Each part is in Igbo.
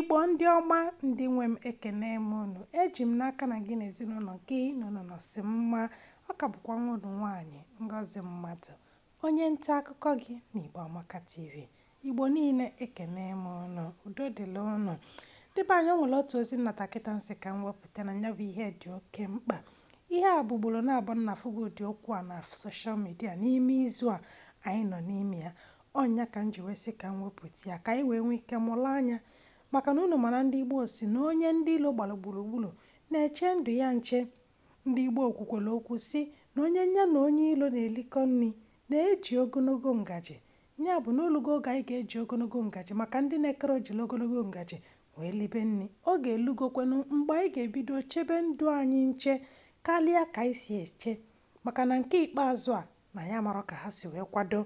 Igbo ndị ọma, ndị nwe m, ekene m unu. Eji m n'aka na gị na ezinụlọ gị nọ nọsi mma. Ọ ka bụkwa nwa unu nwaanyị, Ngozi Mmadụ, onye nta akụkọ gị na Igbo Amaka TV. Igbo niile, ekene m unu, udo dịla unu. Dịbe anya, o nwere otu ozi nnata kịta nsị ka m wepụta na ya bụ ihe dị oke mkpa. Ihe a bụ ugboro na-abụ nna fụgo ụdị okwu a na social media n'ime izu a anyị nọ n'ime ya. Ọnya ka m ji wee sị ka m wepụta ya ka anyị wee nwee ike mụrụ anya, maka na unu mara ndị Igbo si na onye ndị ilo gbara gburugburu na-eche ndụ ya nche. Ndị Igbo kwukwara okwu si na onye ya na onye ilo na-elikọ nri na-eji ogologo ngaji. Ya bụ na olugo oge anyị ga-eji ogologo ngaji, maka ndị na-ekere ojiri ogologo ngaji wee libe nri. Oge elugokwenu mgbe anyị ga-ebido chebe ndụ anyị nche karịa ka anyị si eche, maka na nke ikpeazụ a na ya mara ka ha si wee kwado.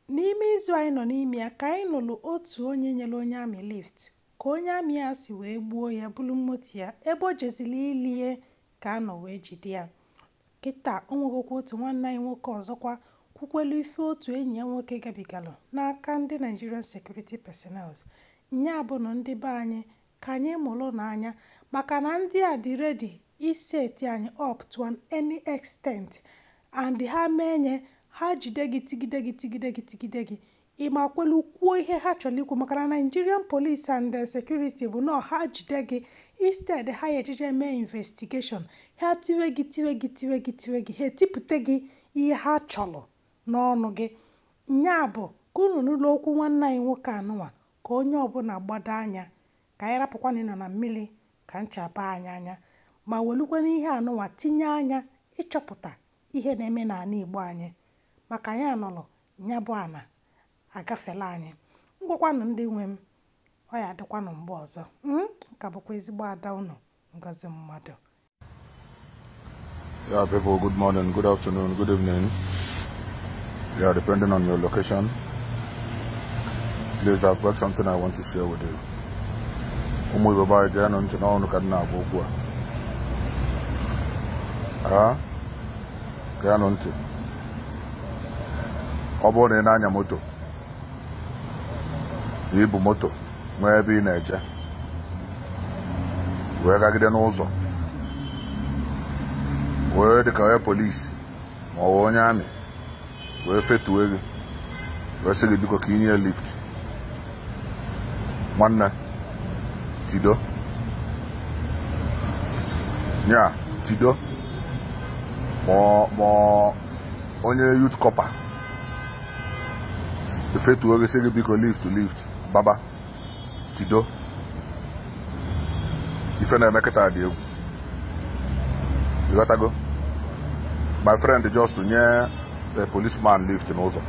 N'ime izu anyị nọ n'ime ya ka anyị nụrụ otu onye nyere onye amị lift, ka onye amị ya si wee gbuo ya, bulu moto ya ebe o jeziri ilie ka a nọ wee jide ya. Kịta o nwegokwa otu nwanne anyị nwoke ọzọkwa kwukwelu ife otu enyi ya nwoke gabigalụ n'aka ndị Nigerian Security Personnel. Nya bụ na ndị be anyị, ka anyị mụrụ n'anya, maka na ndị a dị ready iseti anyị up to an any extent, and ha mee nye ha jide gị, tigide gị, tigide gị, tigide gị, ị ma kwelu kwuo ihe ha chọrọ ikwu. Maka na Nigerian police and security bụ nọọ ha jide gị, instead ha ya ejeje mee investigation, ha tiwe gị, tiwe gị, tiwe gị, tiwe gị, ha etipụta gị ihe ha chọrọ n'ọnụ gị. Nya bụ ka unu nụlụ okwu nwanne anyị nwoke anụnwa, ka onye ọbụla gbado anya, ka anyị rapụkwana ịnọ na mmiri ka ncha baa anyị anya, ma welukwana ihe anụnwa tinye anya ịchọpụta ihe na-eme n'ala Igbo anyị, maka anyị anọrọ nya bụ ana agafela anyị. Ngwakwanụ ndị nwe m, ọ ya adịkwanụ mgbe ọzọ. Nka bụkwa ezigbo ada unu, Ngozi Mmadụ. Yeah, people, good morning, good afternoon, good evening. Yeah, depending on your location. Please, I've got something I want to share with you. Ụmụ Igbo be anyị, geenụ ntị n'ọnụ ka m na-agwa okwu a. Ah, geenụ ntị. Ọ bụrụ na ị na-anya moto, ibu moto nwee ebe ị na-eje, wee gagide n'ụzọ, wee dịka onye polisi ma ọ bụ onye amị wee fetuo gị, wee sị gị biko ka ị nye lift, nwanne, tido nya tido. Ma onye youth corper fetuo gị, sị gị biko lift, lift, baba, tido. Ife na-eme kịta dị egwu, ịghọtago? My friend just nye a policeman lift n'ụzọ,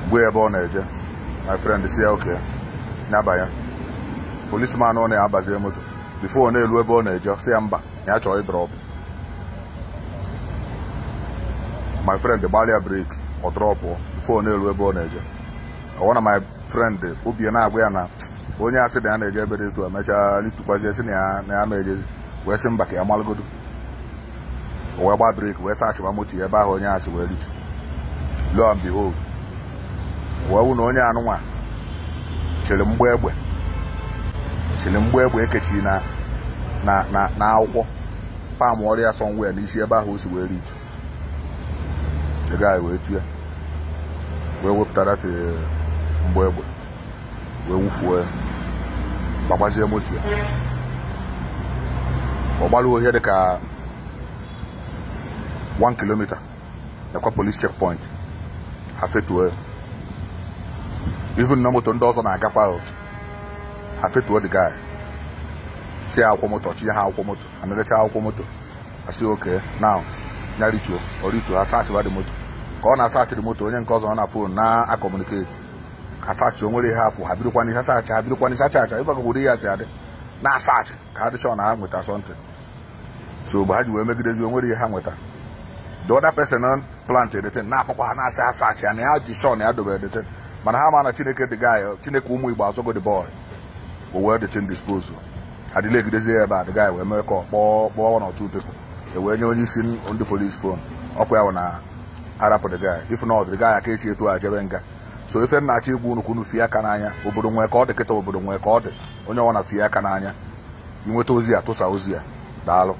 gbuo ebe ọ na-eje. My friend si ya oke n'abanye. Policeman ọ na-abazie moto, before ọ na-elu ebe ọ na-eje, si ya mba, na ya chọrọ ịdrop. My friend gbalịa brake, ọ dropụ before ọ na-elu ebe ọ na-eje. Ọ na my friend obi ya na-agwa ya na onye asị na ya na-eje ebe dị etu a, mechaa litukwazie, sị na ya na ya ma ejezi, wee sị mba, ka ya malụgodo. O wee gbaa brake, wee sachịba moto ya ebe ahụ onye asị wee ritu. Lo and behold, wee wụ na onye anụnwa chịrị mgbọ egbe, chịrị mgbọ egbe ekechiri na akwụkwọ pam ọrịa somewhere n'isi ebe ahụ o si wee ritu. The guy wee tie, wee wepụtara ti mgbọ egbe, wee wufuo ya, gbagbazie moto ya. Ọ gbaruo ihe dịka 1 kilometer, nakwa police checkpoint, ha fetuo ya. Even na moto ndị ọzọ na-agakwa o, ha fetuo the guy, si ya akwụkwọ moto, chinye ha akwụkwọ moto. Ha merecha akwụkwọ moto, asị oke now, ya rituo. Ọ rituo, ha searchịba the moto. Ka ọ na-asearchị the moto, onye nke ọzọ nọ na phone na-acommunicate. Ha searchị, o nwere ihe afụ. Ha birikwa n'ihe searchị, ha birikwa n'ihe searchị acha ịgbagogoro ihe a si adị na search, ka ha dịchọ na ha nweta something. So mgbe ha ji wee megidezi, o nwere ihe ha nweta. The other person on plant the thing na-akpọkwa ha, na-asị ha search ya, na ya ji sure na ya dobere the thing, mana ha ma na Chineke the guy, Chineke ụmụ Igbo azọgo the boy. O wee the thing dispose, adịla egidezie ya ebe a. The guy wee mee ka ọ kpọọ kpọọ one or two people, e wee nye onye isi ndị police phone. Ọkwa ya bụ na arapụ the guy. If not, the guy aka esi etu a jebe nga. So So ife nna-achọ igwu unu ka unu fie aka n'anya. Obodo nwee ka ọ dị kịta, obodo nwee ka ọ dị. Onye ọbụla fie aka n'anya. Inweta ozi a, tụsa ozi a. Daalụ.